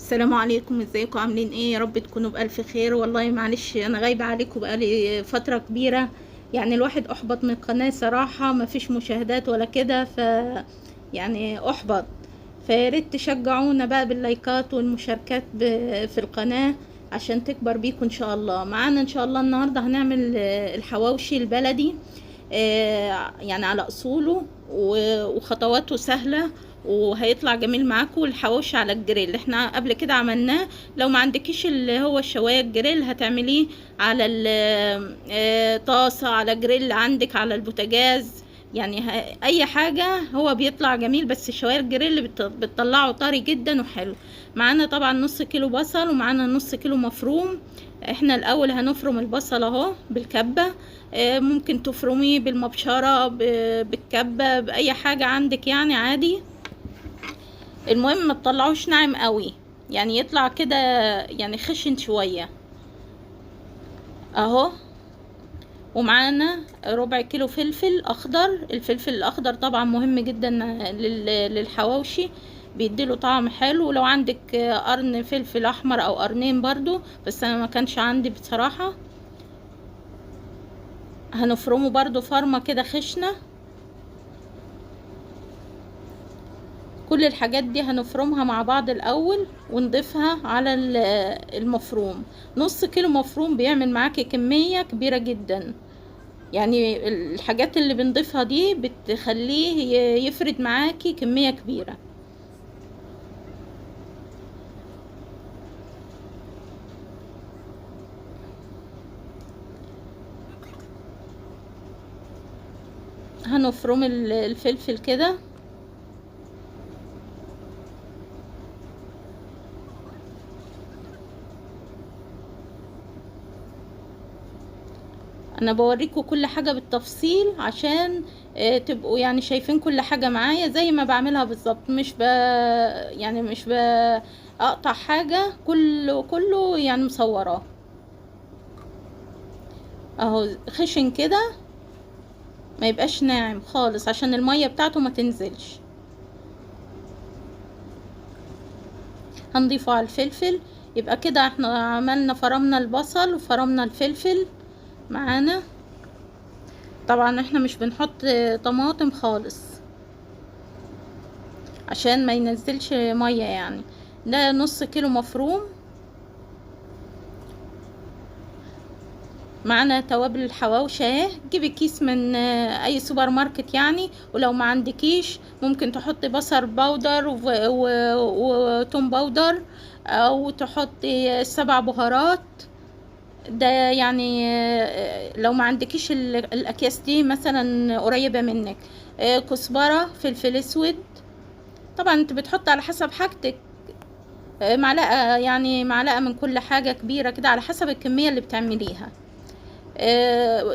السلام عليكم، ازيكم؟ عاملين ايه؟ يا رب تكونوا بألف خير. والله معلش انا غايبة عليكم بقالي فترة كبيرة، يعني الواحد احبط من القناة صراحة، ما فيش مشاهدات ولا كده، ف يعني احبط. فياريت تشجعونا بقى باللايكات والمشاركات في القناة عشان تكبر بيكم ان شاء الله. معانا ان شاء الله النهاردة هنعمل الحواوشي البلدي، يعني على اصوله وخطواته سهلة وهيطلع جميل معاكم. الحواوشي على الجريل احنا قبل كده عملناه، لو ما عندكيش اللي هو الشوايه الجريل هتعمليه على طاسه على جريل عندك على البوتاجاز، يعني اي حاجة هو بيطلع جميل، بس الشوايه الجريل بتطلعه طري جدا وحلو. معانا طبعا نص كيلو بصل ومعانا نص كيلو مفروم. احنا الاول هنفرم البصل اهو بالكبه، ممكن تفرميه بالمبشره، بالكبه، باي حاجة عندك يعني عادي. المهم ما تطلعوش ناعم قوي، يعني يطلع كده يعني خشن شوية اهو. ومعانا ربع كيلو فلفل اخضر. الفلفل الاخضر طبعا مهم جدا للحواوشي، بيديله طعم حلو. ولو عندك قرن فلفل احمر او قرنين برضو، بس انا ما كانش عندي بصراحة. هنفرمه برضو فرمه كده خشنه. كل الحاجات دي هنفرمها مع بعض الاول ونضيفها على المفروم. نص كيلو مفروم بيعمل معاكي كمية كبيرة جدا، يعني الحاجات اللي بنضيفها دي بتخليه يفرد معاكي كمية كبيرة. هنفرم الفلفل كده. انا بوريكم كل حاجة بالتفصيل عشان تبقوا شايفين كل حاجة معايا زي ما بعملها بالظبط، مش يعني مش بقطع حاجة، كله مصوراه اهو. خشن كده، ما يبقاش ناعم خالص عشان المية بتاعته ما تنزلش. هنضيفه على الفلفل. يبقى كده احنا فرمنا البصل وفرمنا الفلفل معانا. طبعا احنا مش بنحط طماطم خالص عشان ما ينزلش مية. ده نص كيلو مفروم. معانا توابل الحواوشي اهي، جيبي كيس من اي سوبر ماركت ولو ما عندكيش ممكن تحطي بصل powder وتوم powder، او تحطي 7 بهارات. ده لو ما عندكيش الاكياس دي مثلا قريبه منك. كزبره، فلفل اسود، طبعا انت بتحطي على حسب حاجتك، معلقه، يعني معلقه من كل حاجة كبيرة كده على حسب الكمية اللي بتعمليها.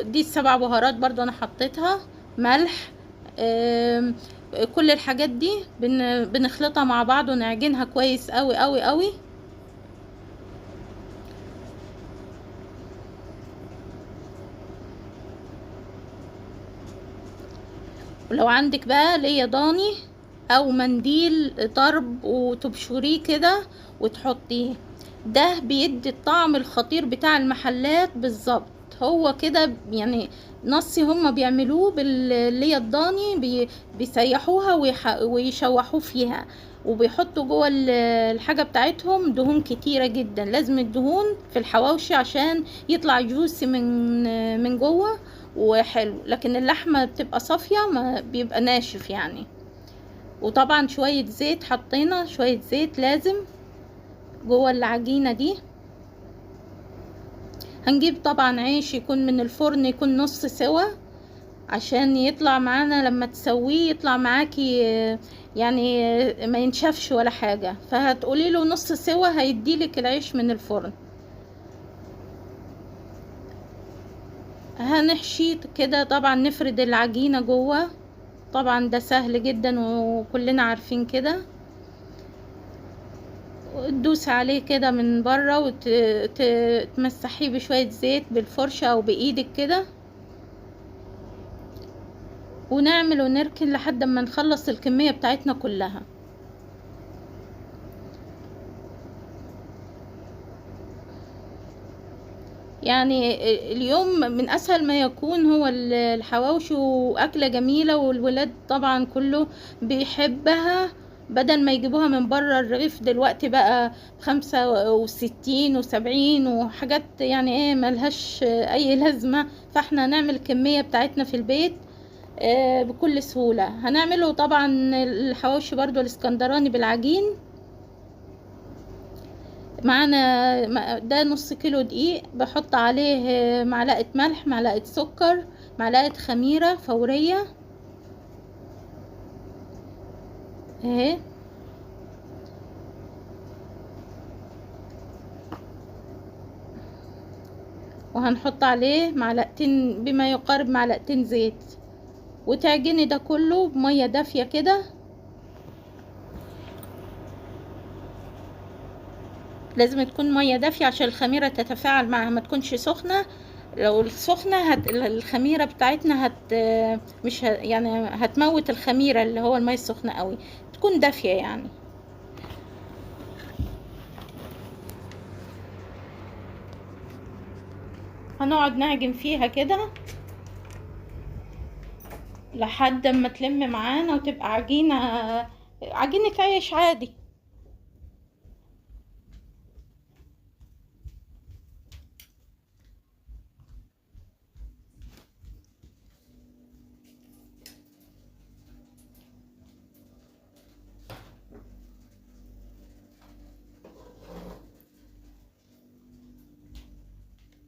دي ال7 بهارات برضو انا حطيتها، ملح، كل الحاجات دي بنخلطها مع بعض ونعجنها كويس قوي قوي قوي. ولو عندك بقى ليا ضاني او منديل طرب وتبشريه كده وتحطيه، ده بيدي الطعم الخطير بتاع المحلات بالظبط. هو كده نصي هما بيعملوه باللي الضاني، بيسيحوها ويشوحوه فيها، وبيحطوا جوه الحاجة بتاعتهم دهون كتيرة جدا. لازم الدهون في الحواوشي عشان يطلع جوسي من جوه وحلو، لكن اللحمة بتبقى صافية ما بيبقى ناشف. وطبعا شوية زيت، حطينا شوية زيت لازم جوه العجينة دي. هنجيب طبعا عيش يكون من الفرن، يكون نص سوا عشان يطلع معانا لما تسويه يطلع معاكي ما ينشفش ولا حاجة. فهتقولي له نص سوا هيديلك العيش من الفرن. هنحشي كده طبعا، نفرد العجينة جوه، طبعا ده سهل جدا وكلنا عارفين كده. تدوس عليه كده من بره وتمسحيه بشوية زيت بالفرشة او بايدك كده، ونعمل ونركن لحد ما نخلص الكمية بتاعتنا كلها. يعني اليوم من اسهل ما يكون هو الحواوشي، واكله جميلة والولاد طبعا كله بيحبها، بدل ما يجيبوها من بره. الرغيف دلوقتي بقى 65 و70 وحاجات يعني ايه ملهاش اي لازمه. فاحنا نعمل الكمية بتاعتنا في البيت بكل سهولة. هنعمله طبعا الحواوشي برضو الاسكندراني بالعجين. معانا ده نص كيلو دقيق، بحط عليه معلقة ملح، معلقة سكر، معلقة خميرة فورية اهي، وهنحط عليه معلقتين بما يقارب معلقتين زيت، وتعجني ده كله بمية دافية كده. لازم تكون مية دافية عشان الخميرة تتفاعل معها، ما تكونش سخنة. لو السخنة الخميرة بتاعتنا مش يعني هتموت الخميرة، اللي هو المية السخنة قوي، تكون دافية يعني. هنقعد نعجن فيها كده لحد ما تلم معانا وتبقى عجينة عيش عادي.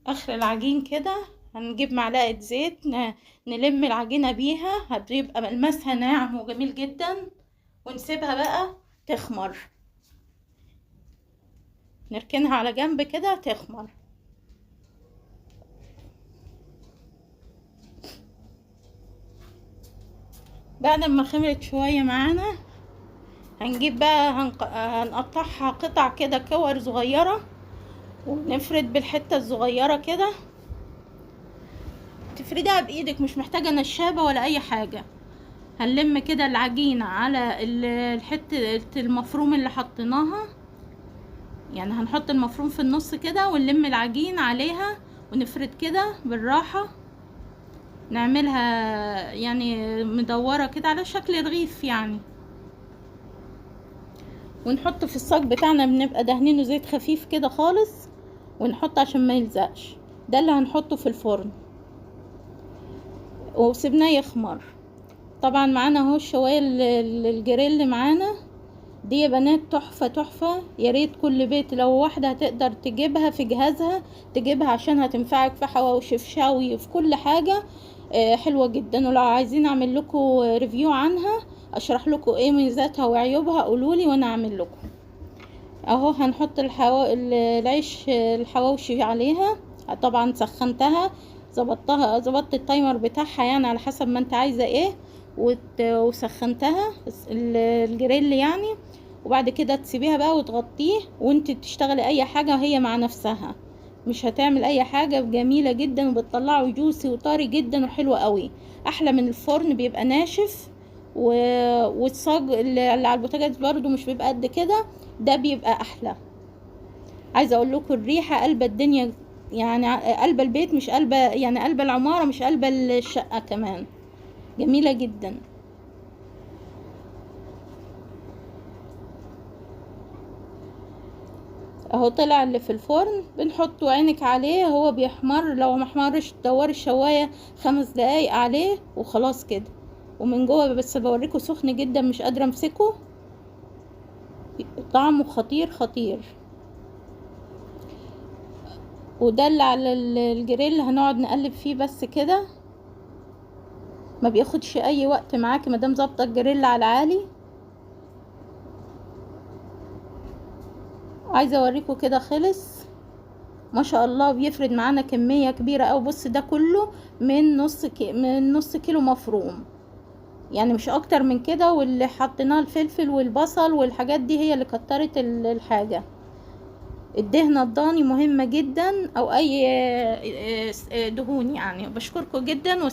اخر العجين كده هنجيب معلقة زيت نلم العجينة بيها، هتبقى ملمسها ناعم وجميل جدا، ونسيبها بقى تخمر، نركنها على جنب كده تخمر. بعد ما خمرت شوية معانا هنجيب بقى هنقطعها قطع كده، كور صغيرة، ونفرد بالحتة الصغيرة كده. تفردها بايدك، مش محتاجة نشابة ولا اي حاجة. هنلم كده العجينة على الحتة المفروم اللي حطيناها، يعني هنحط المفروم في النص كده ونلم العجين عليها ونفرد كده بالراحة، نعملها يعني مدورة كده على شكل رغيف يعني. ونحط في الصاج بتاعنا، بنبقى دهنينه زيت خفيف كده خالص، ونحط عشان ما يلزقش. ده اللي هنحطه في الفرن وسيبناه يخمر. طبعا معانا اهو الشوايه الجريل معانا دي يا بنات، تحفة تحفة. يا ريت كل بيت لو واحدة هتقدر تجيبها في جهازها تجيبها، عشان هتنفعك في حواوشي، في شوي، في كل حاجة. حلوة جدا. ولو عايزين اعمل لكم review عنها، اشرح لكم ايه ميزاتها وعيوبها، قولولي وانا اعمل لكم. اهو هنحط العيش الحواوشي عليها. طبعا سخنتها، ظبطت ال timer بتاعها يعني على حسب ما انت عايزه ايه، وسخنتها الجريل يعني. وبعد كده تسيبيها بقى وتغطيه وانت بتشتغلي اي حاجة، هي مع نفسها مش هتعمل اي حاجة. جميلة جدا، وبتطلعه juicy وطري جدا وحلو قوي، احلى من الفرن بيبقى ناشف، والصاج اللي على البوتاجاز برضو مش بيبقى قد كده، ده بيبقى احلى. عايزه اقول لكم الريحة قلبه الدنيا، يعني قلبه البيت، مش قلبه يعني قلبه العمارة، مش قلبه الشقة كمان. جميلة جدا. اهو طلع اللي في الفرن، بنحطه عينك عليه هو بيحمر. لو ما حمرش تدوري الشوايه 5 دقايق عليه وخلاص كده. ومن جوه بس بوريكم سخن جدا، مش قادرة امسكه، طعمه خطير خطير. وده اللي على الجريل هنقعد نقلب فيه بس كده، ما بياخدش اي وقت معاكي مادام ظابطة الجريل على العالي. عايزه اوريكم كده خلص ما شاء الله، بيفرد معانا كمية كبيرة قوي. بص ده كله من نص كيلو مفروم، يعني مش اكتر من كده. واللي حطيناه الفلفل والبصل والحاجات دي هي اللي كترت الحاجة. الدهنه الضاني مهمة جدا، او اي دهون يعني. بشكركم جدا.